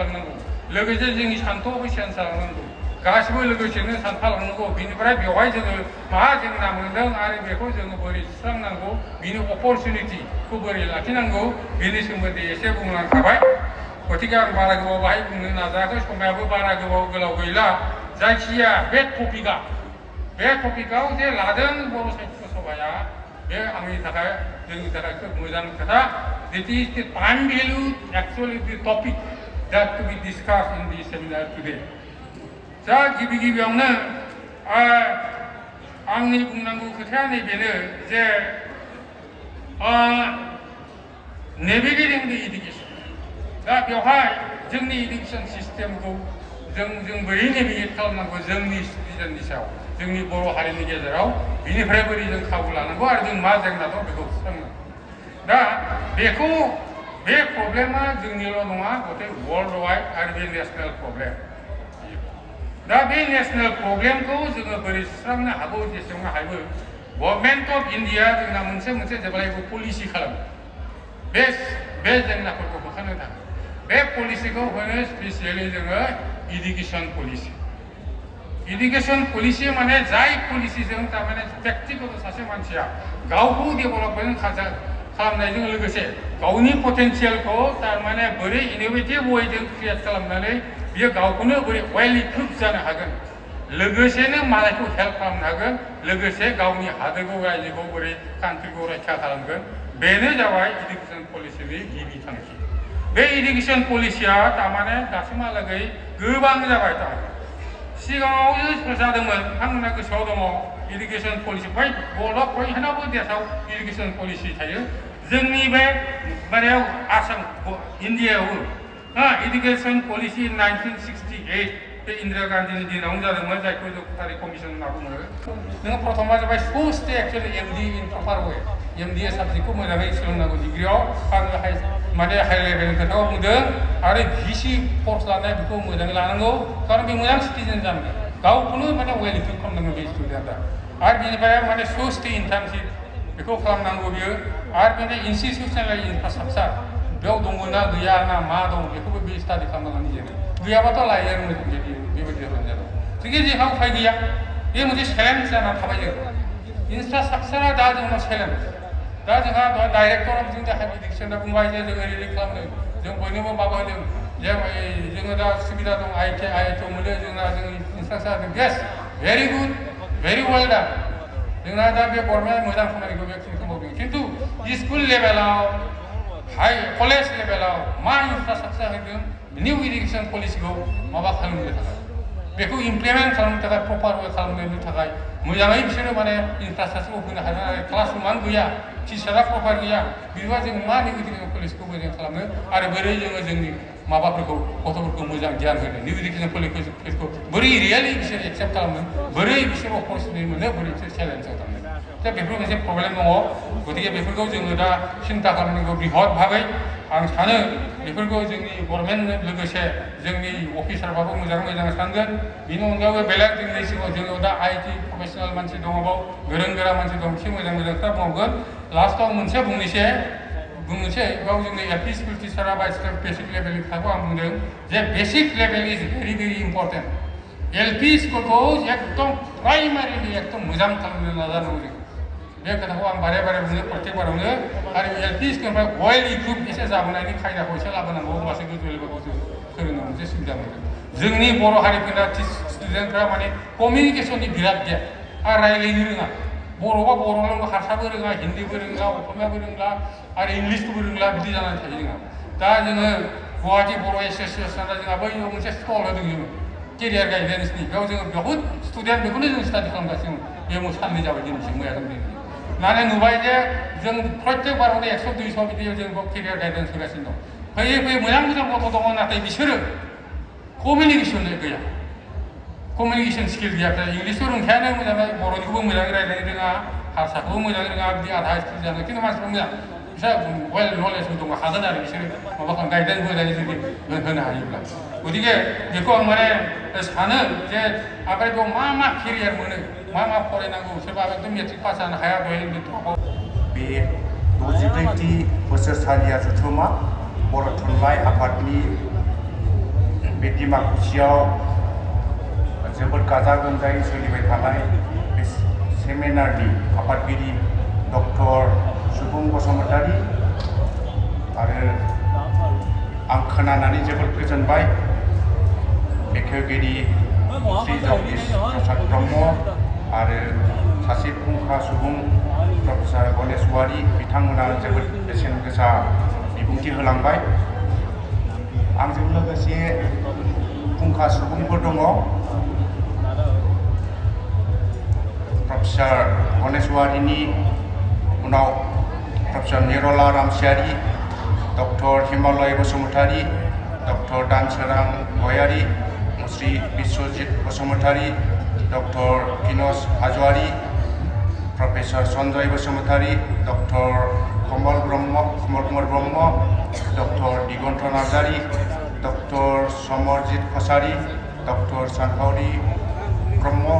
खालामनांगौ लोगोसे जोंनि सान्थौआवबो चेन्ज खालामनांगौ गासिबो लोगोसेनो सानफालांनांगौ बेनिफ्राय बेवहाय जोङो मा जेंना मोन्दों आरो बेखौ जोङो बोरै सुस्रांनांगौ बिनि अपरचुनिटिखौ बोरै लाखिनांगौ बेनि सोमोन्दै एसे बुंलांखाबाय गतिके आं बारा गोबाव बाहाय बुंनो नाजायाखै समायाबो बारा गोलाव गैला जायखिया बे टपिकआव जे लादों बर' साहित्य सभाया बे आंनि थाखाय जोंनि थाखाय खोब मोजां खोथा दिट इज द टाइम भेलु एक्चुअलि द topic that to be discussed in this seminar today. दा गिबियावनो आंनि बुंनांगौ खोथाया नैबेनो जे नेभिगेटिं द इडुकेसन दा बेवहाय जोंनि इडुकेसन सिस्टेमखौ जों बोरै नेभिगेट खालामनांगौ जोंनि सिटिजेननि सायाव जोंनि बर' हारिनि गेजेराव बिनिफ्राय बोरै जों खाबु लानांगौ आरो जों मा जेंना दं बेखौ सुस्रांनांगौ दा बेखौ बे प्रब्लेमा जोंनिल' नङा गथाय वर्ल्ड वाइड आरो बे नेसनेल प्रब्लेम दा बे नेसनेल प्रब्लेमखौ जोङो बोरै सुस्रांनो हागौ जेसेबां हायो गभर्नमेन्ट अफ इन्डिया जोंना मोनसे जेब्लायबो पलिसि खालामो बे जेंनाफोरखौ होखारनो थाखाय बे पलिसिखौ होनो स्पेसियेलि जोङो इडुकेसन पलिसि माने जाय पलिसिजों थारमाने व्यक्तिगत सासे मानसिया गावखौ डेभेलपमेन्ट खालामनायजों लोगोसे गावनि पटेन्सियेलखौ थारमाने बोरै इनोभेटिभ वेजों क्रिएट खालामनानै बियो गावखौनो बोरै वेल इक्विप जानो हागोन लोगोसेनो मालायखौ हेल्प खालामनो हागोन लोगोसे गावनि हादोरखौ रायजोखौ बोरै कान्ट्रिखौ रैखा खालामगोन बेनो जाबाय इडुकेसन पलिसिनि गिबि थांखि बे इडुकेसन पलिसिया थारमाने दासिमहालागै गोबां जाबाय थारमाने सिगाङाव जादोंमोन आंना गोसोआव दङ इडुकेसन पलिसि बै बयहाबो देशाव इडुकेसन पलिसि थायो जोंनि बे माने आसाम इन्डियायावबो इडुकेसन पलिसि 1968 बे इन्दिरा गान्धीनि दिनावनो जादोंमोन जायखौ जों कुटारि कमिसन होनना बुङो नोङो प्रथमा जाबाय फर्स्ट एक्चुअलि एमडि इन प्रपार वे एमडिए साबजेक्टखौ मोजाङै सोलोंनांगौ डिग्रियाव आङो माने हाइ लेभेलनि खोथाखौ बुंदों आरो भिसि कर्स लानाय बेखौ मोजाङै लानांगौ खारन बे मोजां सिटिजेन जानांगोन गावखौनो माने वेल इक्विप खालामनांगौ बे स्टुडेन्टआ आरो बेनिफ्राय माने सस्ट इन्टार्नशिप बेखौ खालामनांगौ बियो आरो बेनि इनस्टिटिउसनेल इनफ्रास्ट्राक्चार बेयाव दङ ना गैया ना मा दं बेखौबो बे स्टाडि खालामनांगौ निजेनो गैयाबाथ' लायो आरो बेबायदि जादों थिगे जोंहा उफाय गैया बे मोनसे चेलेन्ज जानानै थाबाय जों इनफ्रास्ट्राक्चारा दा जोंनाव चेलेन्ज दा जोंहा डाइरेक्टर अफ जों हाइयार इडुकेसन बुंबाय जे जों ओरै खालामदों जों बयनोबो माबा होदों जे जोङो दा सुबिदा दं आइटिआव मोनो जोंना जोंनि infrastructure best very good very well done जोंना दा बे गभर्नमेन्टआ मोजां खामानिखौ बेखिनिखौ मावदों खिन्थु स्कुल लेभेलाव हाइ कलेज लेभेलाव मा इनफ्रास्ट्राक्चार होदों निउ इडुकेसन पलिसिखौ माबा खालामनो थाखाय बेखौ इमप्लिमेन्ट खालामनो थाखाय प्रपार वे खालामनो थाखाय मोजाङै बिसोरो माने इनफ्रास्ट्राक्चारखौ होनो हादों आरो क्लासरुमानो गैया टिचारा प्रपार गैया बिदिबा जों मा निउ इडुकेसन पलिसिखौ मोजां खालामनो आरो बोरै जोङो जोंनि माबाफोरखौ गथ'फोरखौ मोजां गियान होनो निउ इडुकेसन पलिसिखौ बोरै रियेलि बिसोर एक्सेप्ट खालामो बोरै बिसोर अपरचुनिटि मोनो बोरै बिसोर चेलेन्जआव थाङो दा बेफोर मोनसे प्रब्लेम दङ गतिके बेफोरखौ जोङो दा सिन्था खालामनांगौ बृहत भाबै आं सानो बेफोरखौ जोंनि गभर्नमेन्ट लोगोसे जोंनि अफिसारफ्राबो मोजां सानगोन बेनि अनगायैबो बेलेग जोंनि सिगाङाव जोङो दा आइटि प्रफेसनेल मानसि दङ बाव गोरों गोरा मानसि दं एसे मोजां खोथा बुंगोन लास्टआव मोनसे बुंनोसै बेयाव जोंनि एलपि स्कुल टिचारा बा बेसिक लेभेलनि खोथाखौ आं बुंदों जे बेसिक लेभेल इज भेरि इम्पर्टेन्ट एलपि स्कुलखौ एकदम प्राइमारिलि एकदम मोजां खालामनो नाजानांगौ जों बे खोथाखौ आं बारे बुङो प्रत्येकबारावनो आरो एलपि स्कुलनिफ्राय वेल इक्विप एसे जाबोनायनि खायदाखौ एसे लाबोनांगौ होमबासो गोजौ लेभेलखौ जों फोरोंनो मोनसे सुबिदा मोनगोन जोंनि बर' हारिफोरना स्टुडेन्टफ्रा माने कमिउनिकेसननि बिराद गैया आरो रायज्लायनो रोङा बर'बा बर'ल' हारसाबो रोङा हिन्दीबो रोंला असमियाबो रोंला आरो इंलिसबो रोंला बिदि जानानै थायो जोंहा दा जोङो गुवाहाटि बर' एस'सियेसना जोंहा बैयाव मोनसे स्टल होदों जोङो केरियार गाइडेन्सनि बेयाव जोङो बहुत स्टुडेन्ट बेखौनो जों स्टाडि खालामगासिनो बे साननै जाबाय दिनैसिम मैया माने नुबाय जे जों प्रत्येक बारावनो 100-200 बिदि जों केरियार गाइडेन्स होगासिनो दं फैयै मोजां गथ' दङ नाथाय बिसोरो कमिउनिकेसन गैया कमिउनिकेसन स्किल गैया इंलिसबो रोंखायानो मोजाङै बर'निखौबो मोजाङै रायज्लायनो रोङा हारसाखौबो मोजाङै रोङा बिदि आधा स्किल जानो खिन्थु मानसिफ्रा मोजां बिसोर वेल नलेजबो दङ हागोन आरो बिसोरो माबाखौ गाइडेन्स मोजाङै जुदि होनो हायोब्ला गतिके बेखौ आं माने सानो जे ओमफ्राय बेयाव मा केरियार मोनो मा फरायनांगौ सोरबा एकदम मेट्रिक पास जानो हाया दहाय बे 64थि बोसोरसालिया जथुम्मा बर' थुनलाइ आफादनि बे डिमाकुसियाव जोबोद गाजा गोमजायै सोलिबाय थानाय बे सेमिनारनि आफादगिरि डक्टर सुबुं बसुमतारी आरो आं खोनानानै जोबोद गोजोनबाय बेखेवगिरि श्री जगदीश प्रसाद ब्रह्म आरो सासे फुंखा सुबुं प्रफेसर गणेश औवारी बिथांमोना जोबोद बेसेन गोसा बिबुंथि होलांबाय आंजों लोगोसे फुंखा सुबुंफोर दङ प्रफेसर गणेश औवारीनि उनाव professor Nirla Ramsiyari doctor Himalaya Basumatary doctor Dansorang Gayari Musri Biswajit Basumatary doctor Kinos Hajowary professor Sanjay Basumatary doctor Kamal Kumar Brahma doctor Diganta Narzary doctor Samarjit Kachary doctor Sanfaori Brahma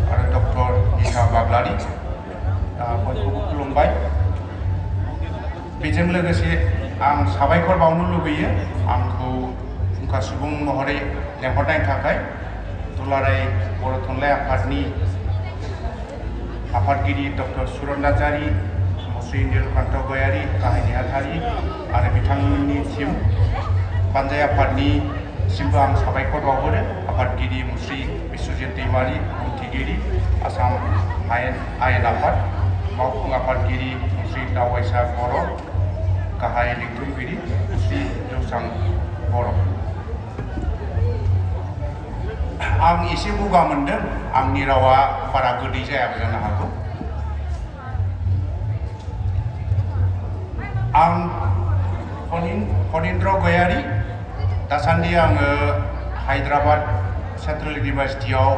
आरो डक्टर नीता बाग्लारी बयखौबो खुलुमबाय बेजों लोगोसे आं साबायखर बावनो लुबैयो आंखौ फुंखा सुबुं महरै लेंहरनायनि थाखाय दुलाराय बर' थुनलाइ आफादनि आफादगिरि डक्टर सुरन नार्जारी मुस्रि नीलकान्त गयारी गाहाय नेहाथारि आरो बिथांमोननिसिम बानजाय आफादनिसिमबो आं साबायखर बावहरो आफादगिरि मुस्रि बिश्वजित दैमारी बुंथिगिरि आसाम आयेन आफाद मावफुं आफादगिरि मुस्रि दावबायसा बर' गाहाय लिंथुमगिरि मुस्रि जौसां बर' आं एसे गगा मोनदों आंनि रावा बारा गोदै जायाबो जानो हागौ आं फनिन्द्र गयारी दासान्दि आङो हायद्राबाद सेन्ट्रेल इउनिभार्सिटियाव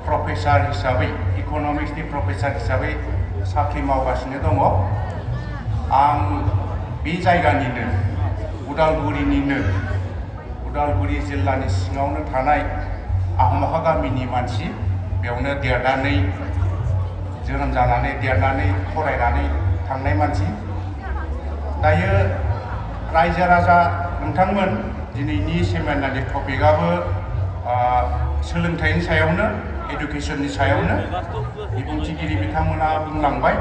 प्रफेसर हिसाबै इक'नमिक्सनि प्रफेसर हिसाबै साख्रि मावगासिनो दङ आं बे जायगानिनो उदालगुरि जिल्लानि सिङावनो थानाय आहमाखा गामिनि मानसि बेयावनो देरनानै जोनोम जानानै देरनानै फरायनानै थांनाय मानसि दायो रायजो राजा नोंथांमोन दिनैनि सेमिनारनि टपिकआबो सोलोंथाइनि सायावनो एडुकेसननि सायावनो बिबुंथिगिरि बिथांमोना बुंलांबाय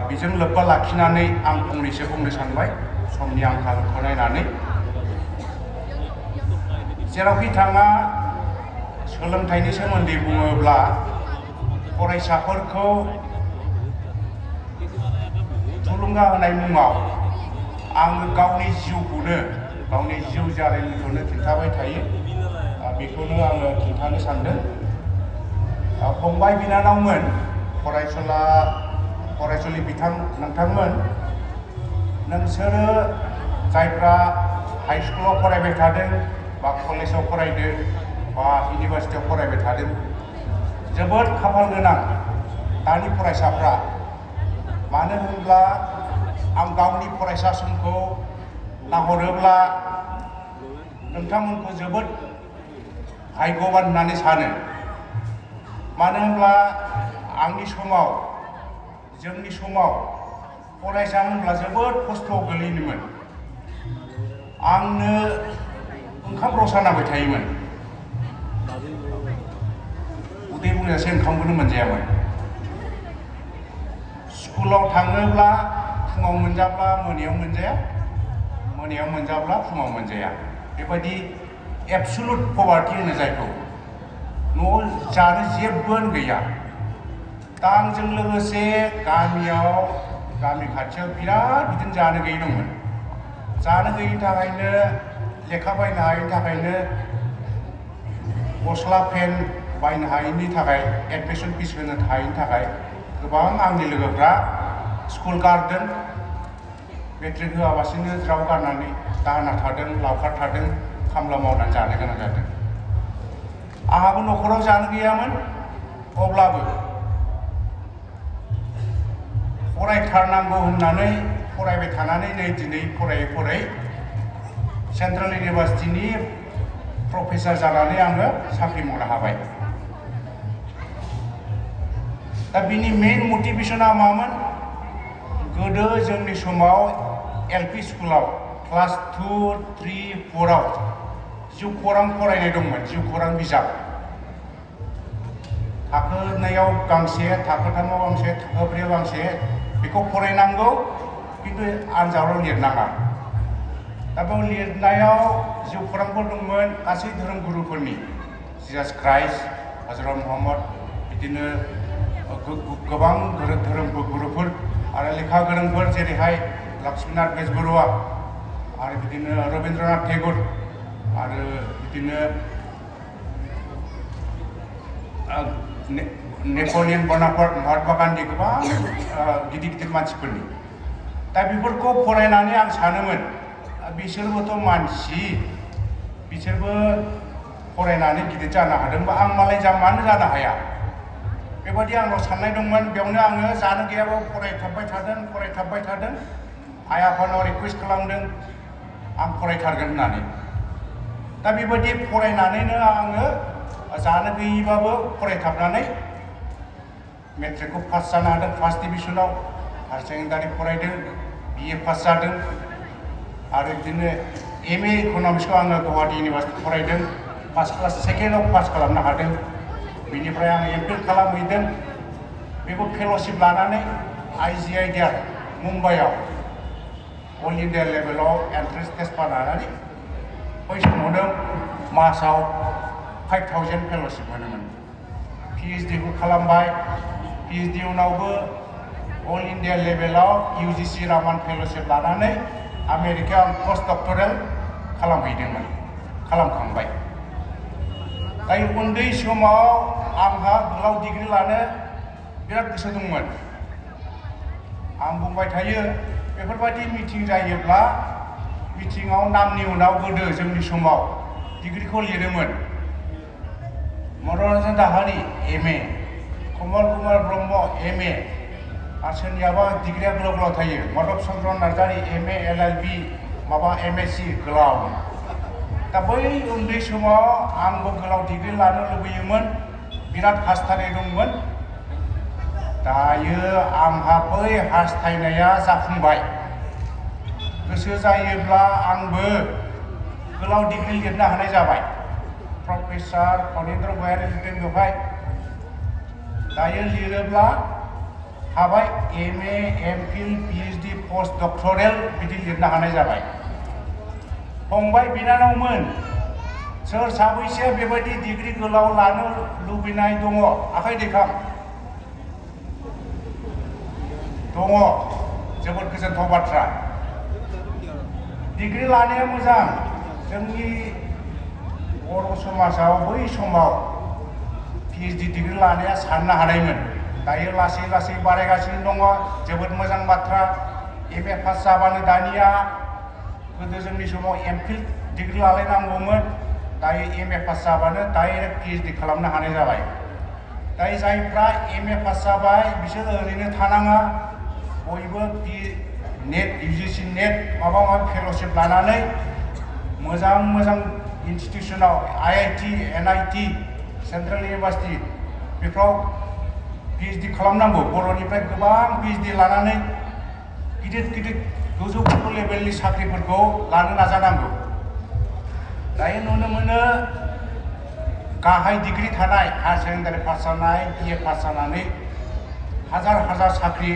बेजों लोब्बा लाखिनानै आं फंनैसो बुंनो सानबाय समनि आंखालखौ नायनानै जेरावखि थाङा सोलोंथाइनि सोमोन्दै बुङोब्ला फरायसाफोरखौ थुलुंगा होनाय मुङाव आङो गावनि गावनि जिउ जारिमिनखौनो खिन्थाबाय थायो बेखौनो आङो खिन्थानो सानदों फंबाय बिनानावमोन फरायसुलि नोंथांमोन नोंसोरो जायफ्रा हाइ स्कुलाव फरायबाय थादों बा कलेजाव फरायदों बा इउनिभार्सिटियाव फरायबाय थादों जोबोद खाफाल गोनां दानि फरायसाफ्रा मानो होनब्ला आं गावनि फरायसा समखौ नाहरोब्ला नोंथांमोनखौ जोबोद भाग्यवान होननानै सानो मानो होनब्ला जोंनि समाव फरायसा होनब्ला जोबोद खस्थ'आव गोलैयोमोन आंनो ओंखाम रसा नांबाय थायोमोन उदै बुंजासे ओंखामखौनो मोनजायामोन स्कुलाव थाङोब्ला फुङाव मोनजाब्ला मोनायाव मोनजाया मोनायाव मोनजाब्ला फुङाव मोनजाया बेबायदि एबसुलुट पभार्टि होनो जायखौ न'आव जानो जेबोआनो गैया दा आंजों लोगोसे गामि खाथियाव बिराद बिदिनो जानो गैयै दंमोन जानो गैयिनि थाखायनो लेखा बायनो हायैनि थाखायनो गस्ला पेन्ट बायनो हायैनि थाखाय एडमिसन फिस होनो हायैनि थाखाय गोबां आंनि लोगोफ्रा स्कुल गारदों मेट्रिक होआबासिनो ज्राव गारनानै दाहोना थादों लावखार थादों खामला मावनानै जानो गोनां जादों आंहाबो न'खराव जानो गैयामोन अब्लाबो फरायथारनांगौ होननानै फरायबाय थानानै नै दिनै फरायै सेन्ट्रेल इउनिभार्सिटिनि प्रफेसर जानानै आङो साख्रि मावनो हाबाय दा बिनि मेइन मटिभेशना मामोन गोदो जोंनि समाव एलपि स्कुलाव क्लास 2, 3, 4आव जिउ खौरां फरायनाय दंमोन जिउ खौरां बिजाब थाखो 2आव गांसे थाखो 3आव गांसे थाखो 4आव गांसे बेखौ फरायनांगौ खिन्थु आनजादाव लिरनाङा दा बेयाव लिरनायाव जिउ खौरांफोर दंमोन गासै धोरोमगुरुफोरनि जिजास क्राइस्ट हजरत मुहम्मद बिदिनो गोबां धोरोमगुरुफोर आरो लेखा गोरोंफोर जेरैहाय लक्ष्मीनाथ बेजबरुवा आरो बिदिनो रबीन्द्रनाथ टेगोर आरो बिदिनो नेपलियन बनापार्ट महात्मा गान्धी गोबां गिदिर मानसिफोरनि दा बेफोरखौ फरायनानै आं सानोमोन बिसोरबोथ' मानसि बिसोरबो फरायनानै गिदिर जानो हादोंबा आं मालाय मानो जानो हाया बेबायदि आंनाव साननाय दंमोन बेयावनो आङो जानो गैयाबाबो फरायथाबबाय थादों आइ आफानाव रिकुवेस्ट खालामदों आं फरायथारगोन होननानै दा बेबायदि फरायनानैनो आङो जानो गैयैबाबो फरायथाबनानै मेट्रिकखौ पास जानो हादों फार्स्ट डिभिजनाव हायार सेकेन्डारि फरायदों BA पास जादों आरो बिदिनो MA इक'नमिक्सखौ आङो गुवाहाटी इउनिभार्सिटि फरायदों फार्स्ट क्लास सेकेन्डआव पास खालामनो हादों बेनिफ्राय आं MPhil खालामहैदों बेखौ फेल'शिप लानानै IGIDR मुम्बाइआव अल इन्डिया लेभेलाव एन्ट्रेन्स टेस्ट पास लानानै बै समावनो मासाव 5000 फेल'शिप मोनोमोन PhD खौ खालामबाय PhD उनावबो अल इन्डिया लेभेलाव UGC रामान फेल'शिप लानानै आमेरिकायाव पस्ट डक्टरेल खालामखांबाय दायो उन्दै समाव आंहा गोलाव डिग्री लानो बिराद गोसो दंमोन आं बुंबाय थायो बेफोरबायदि मिटिं जायोब्ला मिटिङाव नामनि उनाव गोदो जोंनि समाव डिग्रीखौ लिरोमोन मनरन्जन दाहारि MA कमल कुमार ब्रह्म MA आरो सोरनियाबा डिग्रीया गोलाव थायो मधब चन्द्र नार्जारि MA LLB माबा MSc गोलाव दा बै उन्दै समाव आंबो गोलाव डिग्री लानो लुबैयोमोन बिराद हास्थायनाय दंमोन दायो आंहा बै हास्थायनाया जाफुंबाय गोसो जायोब्ला आंबो गोलाव डिग्री लिरनो हानाय जाबाय प्रफेसर फणीन्द्र गयारि लिरदों बेवहाय दायो लिरोब्ला हाबाय MA MPhil PhD पोस्ट डक्टरेल बिदि लिरनो हानाय जाबाय फंबाय बिनानावमोन सोर साबैसे बेबायदि डिग्री गोलाव लानो लुबैनाय दङ आखाइ दैखां दङ जोबोद गोजोनथाव बाथ्रा डिग्री लानाया मोजां जोंनि बर' समाजाव बै समाव PhD डिग्री लानाया साननो हानायमोन दायो लासै लासै बारायगासिनो दङ जोबोद मोजां बाथ्रा MA पास जाबानो दानिया गोदो जोंनि समाव MPhil डिग्री लालायनांगौमोन दायो MA पास जाबानो डाइरेक्ट PhD खालामनो हानाय जाबाय दायो जायफ्रा MA पास जाबाय बिसोर ओरैनो थानाङा बयबो नेट UGC नेट माबा फेल'शिप लानानै मोजां इनस्टिटिउसनाव IIT NIT सेन्ट्रेल इउनिभार्सिटि बेफ्राव PhD खालामनांगौ बर'निफ्राय गोबां PhD लानानै गिदिर गोजौ लेभेलनि साख्रिफोरखौ लानो नाजानांगौ दायो नुनो मोनो गाहाय डिग्री थानाय हायार सेकेन्डारि पास जानाय BA पास जानानै हाजार साख्रि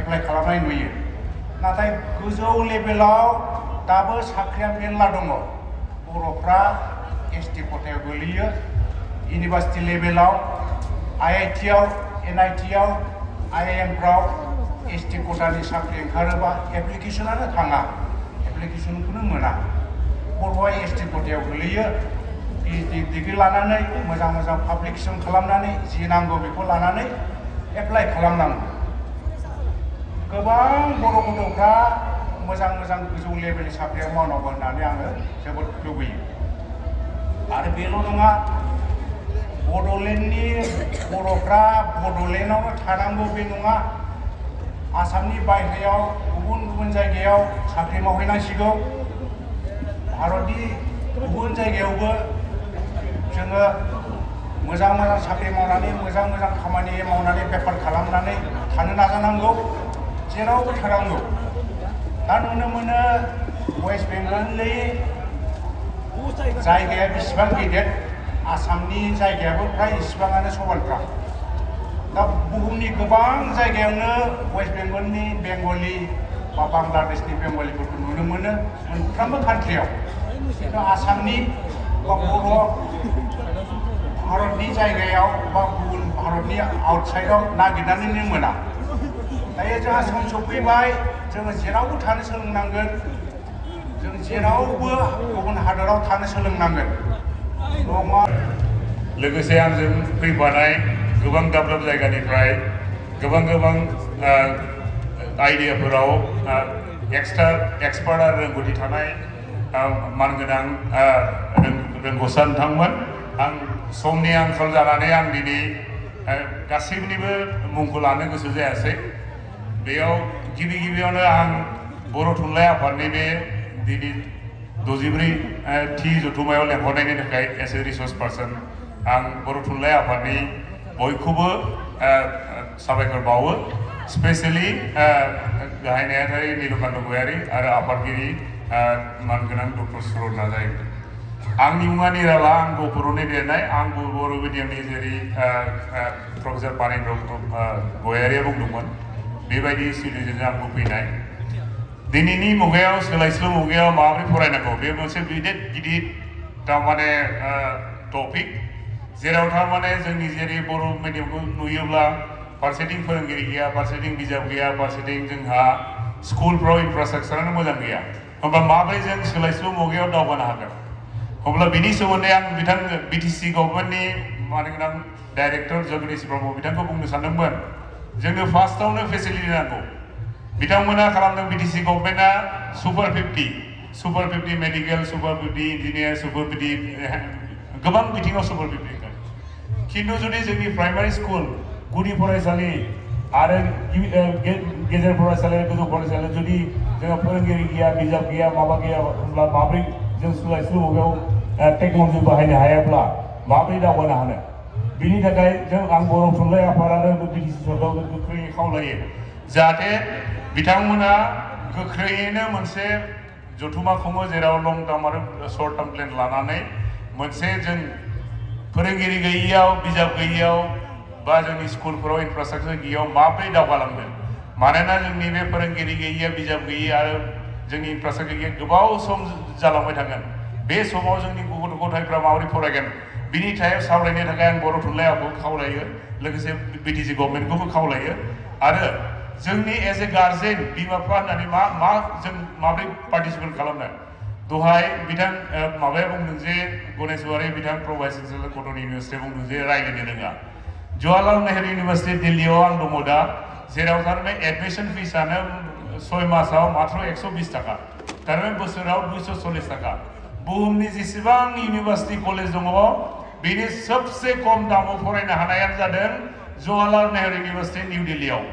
एप्लाइ खालामनाय नुयो नाथाय गोजौ लेभेलाव दाबो साख्रिया मेरला दङ बर'फ्रा ST खथायाव गोलैयो इउनिभार्सिटि लेभेलाव IIT आव NIT आव IIM फ्राव ST खथानि साख्रि ओंखारोबा एप्लिकेसनानो थाङा एप्लिकेसनखौनो मोना बर'आ ST खथायाव गोलैयो PhD डिग्री लानानै मोजां पाब्लिकेसन खालामनानै जि नांगौ बेखौ लानानै एप्लाइ खालामनांगौ गोबां बर' गथ'फ्रा मोजां गोजौ लेभेलनि साख्रियाव मावनांगौ होननानै आङो जोबोद लुबैयो आरो बेल' नङा बड'लेण्डनि बर'फ्रा बड'लेण्डआवनो थानांगौ बे नङा आसामनि बायह्रायाव गुबुन जायगायाव साख्रि मावहैनांसिगौ भारतनि गुबुन जायगायावबो जोङो मोजां साख्रि मावनानै मोजां खामानि मावनानै बेफार खालामनानै थानो नाजानांगौ जेरावबो थानांगौ दा नुनो मोनो वेस्ट बेंगलनि जायगाया बेसेबां गिदिर आसामनि जायगायाबो फ्राय इसिबाङानो समानफ्रा दा बुहुमनि गोबां जायगायावनो वेस्ट बेंगलनि बेंगलि बा बांलादेशनि बेंगलिफोरखौ नुनो मोनो मोनफ्रोमबो कान्ट्रियाव खिन्थु आसामनि बा बर' भारतनि जायगायाव बा गुबुन भारतनि आउटसाइडआव नागिरनानैनो मोना दायो जोंहा सम सफैबाय जोङो जेरावबो थानो सोलोंनांगोन जों जेरावबो गुबुन हादराव थानो सोलोंनांगोन लोगोसे आंजों फैफानाय गोबां दाब दाब जायगानिफ्राय गोबां आइडियाफोराव एक्सपार्ट आरो रोंगौथि थानाय मानगोनां रोंगौसा नोंथांमोन आं समनि आंखाल जानानै आं दिनै गासैनिबो मुंखौ लानो गोसो जायासै बेयाव गिबियावनो आं बर' थुनलाइ आफादनि बे दिनै 64 थि जथुम्मायाव लेंहरनायनि थाखाय एस ए रिसर्स पार्सन आं बर' थुनलाइ आफादनि बयखौबो साबायखर बावो स्पेसियेलि गाहाय नेहाथारि नीलकान्त गयारी आरो आफादगिरि मानगोनां डक्टर सुरत नार्जारी आंनि मुङा निराला आं गहपुरावनो देरनाय आं बर' मिडियामनि जेरै प्रफेसर पानिन्द्र गयारिया बुंदोंमोन बेबायदि सिरिजों आंबो फैनाय दिनैनि मुगायाव सोलायस्लु मुगायाव माबोरै फरायनांगौ बे मोनसे गिदिर थारमाने टपिक जेराव थारमाने जोंनि जेरै बर' मिडियामखौ नुयोब्ला फारसेथिं फोरोंगिरि गैया फारसेथिं बिजाब गैया फारसेथिं जोंहा स्कुलफ्राव इनफ्रास्ट्राक्चारानो मोजां गैया होमबा माबोरै जों सोलायस्लु मुगायाव दावगानो हागोन अब्ला बिनि सोमोन्दै आं बिथां बिटिसि गभर्नमेन्टनि मानगोनां डाइरेक्टर जगदीश ब्रह्म बिथांखौ बुंनो सानदोंमोन जोंनो फार्स्टआवनो फेसिलिटि नांगौ बिथांमोना खालामदों बिटिसि गभर्नमेन्टआ super 50 medical super 50 engineer super 50 गोबां बिथिङाव सुपार 50 खिन्थु जुदि जोंनि प्राइमारि स्कुल गुदि फरायसालि आरो गेजेर फरायसालि गोजौ फरायसालि जुदि जोंहा फोरोंगिरि गैया बिजाब गैया माबा गैया होनब्ला माबोरै जों सोलायस्लु मुगायाव टेक्न'लजि बाहायनो हायाब्ला माबोरै दावगानो हानो बिनि थाखाय आं बर' थुनलाइ आफाद आरो बिटिसि सरकारखौ गोख्रै खावलायो जाहाथे बिथांमोना गोख्रैयैनो मोनसे जथुम्मा खुङो जेराव लं टार्म आरो शर्ट टार्म प्लेन लानानै मोनसे जों फोरोंगिरि गैयियाव बिजाब गैयियाव बा जोंनि स्कुलफोराव इनफ्रास्ट्राक्चार गैयियाव माबोरै दावगालांगोन मानोना जोंनि बे फोरोंगिरि गैयिया बिजाब गैयि आरो जोंनि इनफ्रास्ट्राक्चार गैयिया गोबाव सम जालांबाय थागोन बे समाव जोंनि गथ' गथायफ्रा माबोरै फरायगोन बिनि सायाव सावरायनो थाखाय आं बर' थुनलाइ आफादखौ खावलायो लोगोसे बिटिसि गभर्नमेन्टखौबो खावलायो आरो जोंनि एज ए गार्जेन बिमा बिफा होननानै मा जों माबोरै पार्टिसिपेट खालामनो दहाय बिथां माबाया बुंदों जे गणेशवारि बिथां प्र भाइस चेन्सेलर कटन इउनिभार्सिटिया बुंदों जे रायज्लायनो रोङा जवाहरलाल नेहरू इउनिभार्सिटि दिल्लीयाव आं दङ दा जेराव थारमाने एडमिसन फिसानो 6 मासाव मात्र 120 थाखा थारमाने बोसोराव 240 थाखा बुहुमनि जेसेबां इउनिभार्सिटि कलेज दङ बेनि सबसे खम दामाव फरायनो हानायानो जादों जवाहरलाल नेहरू इउनिभार्सिटि निउ दिल्लीयाव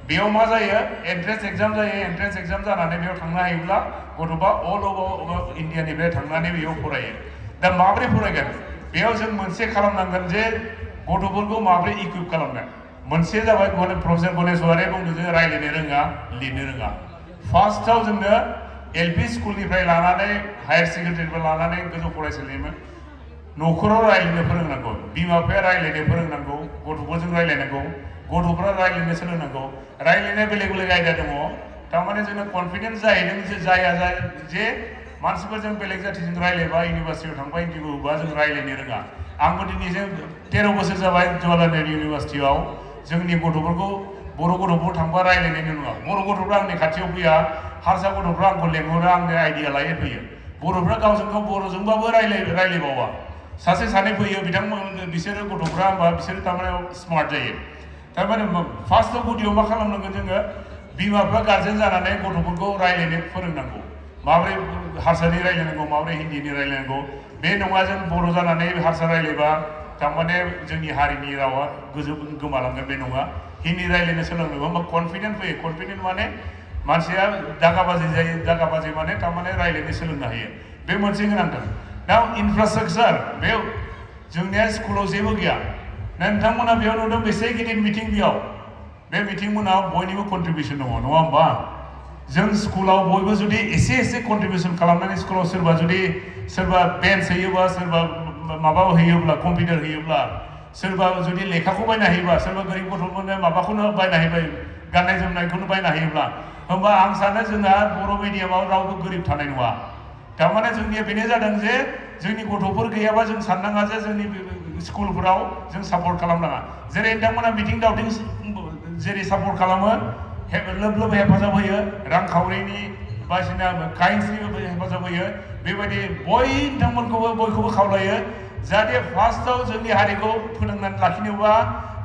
बेयाव मा जायो एन्ट्रेन्स एग्जाम जायो एन्ट्रेन्स एग्जाम जानानै बेयाव थांनो हायोब्ला गथ'बा अल अभार इन्डियानिफ्राय थांनानै बेयाव फरायो दा माबोरै फरायगोन बेयाव जों मोनसे खालामनांगोन जे गथ'फोरखौ माबोरै इकुइप खालामगोन मोनसे जाबाय प्रफेसर गणेशवारिया बुंदों जे रायज्लायनो रोङा लिरनो रोङा फार्स्टआव जोंनो एलपि स्कुलनिफ्राय लानानै हायार सेकेन्डारिनिफ्राय लानानै गोजौ फरायसालिमोन न'खराव रायज्लायनो फोरोंनांगौ बिमा बिफाया रायज्लायनो फोरोंनांगौ गथ'फोरजों रायज्लायनांगौ गथ'फ्रा रायज्लायनो सोलोंनांगौ रायज्लायनाया बेलेग आयदा दङ थारमाने जोंनो कनफिडेन्स जाहैदों जे जे मानसिफोरजों बेलेग जाथिजों रायज्लायबा इउनिभार्सिटियाव थांबा इन्टारभिउ होबा जों रायज्लायनो रोङा आंबो दिनैजों 13 बोसोर जाबाय जवाहरलाल नेहरू इउनिभार्सिटियाव जोंनि गथ'फोरखौ बर' गथ'फोर थांबा रायज्लायनाय नङा बर' गथ'फ्रा आंनि खाथियाव फैया हारसा गथ'फ्रा आंखौ लेंहरो आंनो आइडिया लायो फैयो बर'फ्रा गावजों गाव बर'जोंबाबो रायज्लायबावा सासे सानै फैयो बिथांमोन बिसोरो गथ'फ्रा होमबा बिसोरो थारमाने स्मार्ट जायो थारमाने फार्स्टआव गुदियाव मा खालामनांगोन जोङो बिमा बिफा गार्जेन जानानै गथ'फोरखौ रायज्लायनो फोरोंनांगौ माबोरै हारसानि रायज्लायनांगौ माबोरै हिन्दीनि रायज्लायनांगौ बे नङा जों बर' जानानै हारसा रायज्लायबा थारमाने जोंनि हारिनि रावा गोमालांगोन बे नङा हिन्दी रायज्लायनो सोलोंनोबो होमबा कनफिडेन्ट फैयो कनफिडेन्ट माने मानसिया दागाबाजि जायो दागाबाजि माने थारमाने रायज्लायनो सोलोंनो हायो बे मोनसे गोनांथार दा इनफ्रास्ट्राक्चार बे जोंनिया स्कुलाव जेबो गैया नोंथांमोना बेयाव नुदों बेसे गिदिर मिटिं बेयाव बे मिटिंमोनाव बयनिबो कन्ट्रिबिउसन दङ नङा होमबा जों स्कुलाव बयबो जुदि एसे कन्ट्रिबिउसन खालामनानै स्कुलाव सोरबा जुदि सोरबा बेन्च होयोबा सोरबा माबा होयोब्ला कम्पिउटार होयोब्ला सोरबा जुदि लेखाखौ बायना होयोबा सोरबा गोरिब गथ'फोरनो माबाखौनो बायना होबाय गाननाय जोमनायखौनो बायना होयोब्ला होमबा आं सानो जोंहा बर' मिडियामाव रावबो गोरिब थानाय नङा थारमाने जोंनिया बेनो जादों जे जोंनि गथ'फोर गैयाबा जों साननाङा जे जोंनि स्कुलफोराव जों सापर्ट खालामनाङा जेरै नोंथांमोना मिटिं दावथिं जेरै सापर्ट खालामो लोब लोब हेफाजाब होयो रांखावरिनि बायदिसिना काइन्सनि हेफाजाब होयो बेबायदि नोंथांमोनखौबो बयखौबो खावलायो जाहाथे फार्स्टआव जोंनि हारिखौ फोथांनानै लाखिनोबा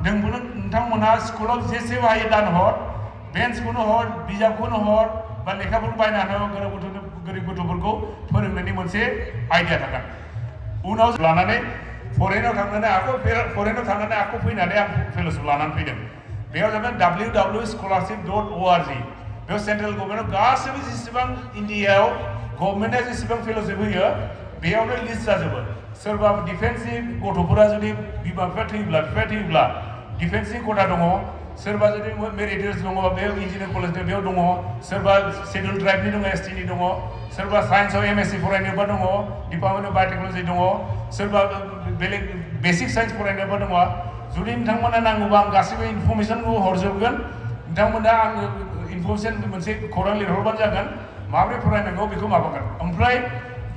नोंथांमोनहा स्कुलाव जेसेबो हायो दान हर बेन्चखौनो हर बिजाबखौनो हर बा लेखाफोर बायनानै गोरिब गथ'फोरखौ फोरोंनायनि मोनसे आइडिया थागोन उनाव लानानै फरेनाव थांनानै आखौ फैनानै आं फेल'शिप लानानै फैदों बेयाव जाबाय www.scholarship.org बेयाव सेन्ट्रेल गभर्नमेन्टआव गासैबो जेसेबां इन्डियायाव गभर्नमेन्टआ जेसेबां फेल'शिप होयो बेयावनो लिस्ट जाजोबो सोरबा डिफेन्सनि गथ'फोरा जुदि बिमा बिफाया थैयोब्ला डिफेन्सनि खथा दङ सोरबा जुदि मेरिटस दङ बेयाव इन्जिनियारिं कलेज दङ बेयाव दङ सोरबा शेड्युल ट्राइबनि दङ एसटिनि दङ सोरबा साइन्सआव एमएससि फरायनोबा दङ डिपार्टमेन्ट अफ बाय'टेक्न'लजि दङ सोरबा बेलेग बेसिक साइन्स फरायनोबा दङ जुदि नोंथांमोना नांगौबा आं गासैबो इनफरमेसनखौ हरजोबगोन नोंथांमोना आंनो इनफरमेसन मोनसे खौरां लिरहरबानो जागोन माबोरै फरायनांगौ बेखौ माबागोन ओमफ्राय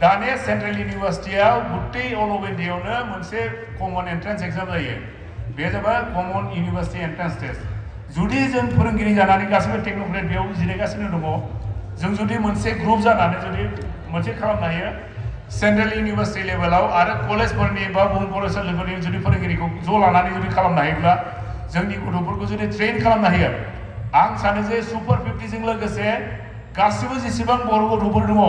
दानिया सेन्ट्रेल इउनिभार्सिटियाव गुटै अल अफ इन्डियायावनो मोनसे कमन एन्ट्रेन्स एग्जाम जायो बे जाबाय कमन इउनिभार्सिटि एन्ट्रेन्स टेस्ट जुदि जों फोरोंगिरि जानानै गासैबो टेक्न'क्रेट बेयाव जिरायगासिनो दङ जों जुदि मोनसे ग्रुप जानानै जुदि मोनसे खालामनो हायो सेन्ट्रेल इउनिभार्सिटि लेभेलाव आरो कलेजफोरनि बा बुहुम फरायसालिफोरनि जुदि फोरोंगिरिखौ ज' लानानै जुदि खालामनो हायोब्ला जोंनि गथ'फोरखौ जुदि ट्रेन खालामनो हायो आं सानो जे सुपार 50जों लोगोसे गासिबो जेसेबां बर' गथ'फोर दङ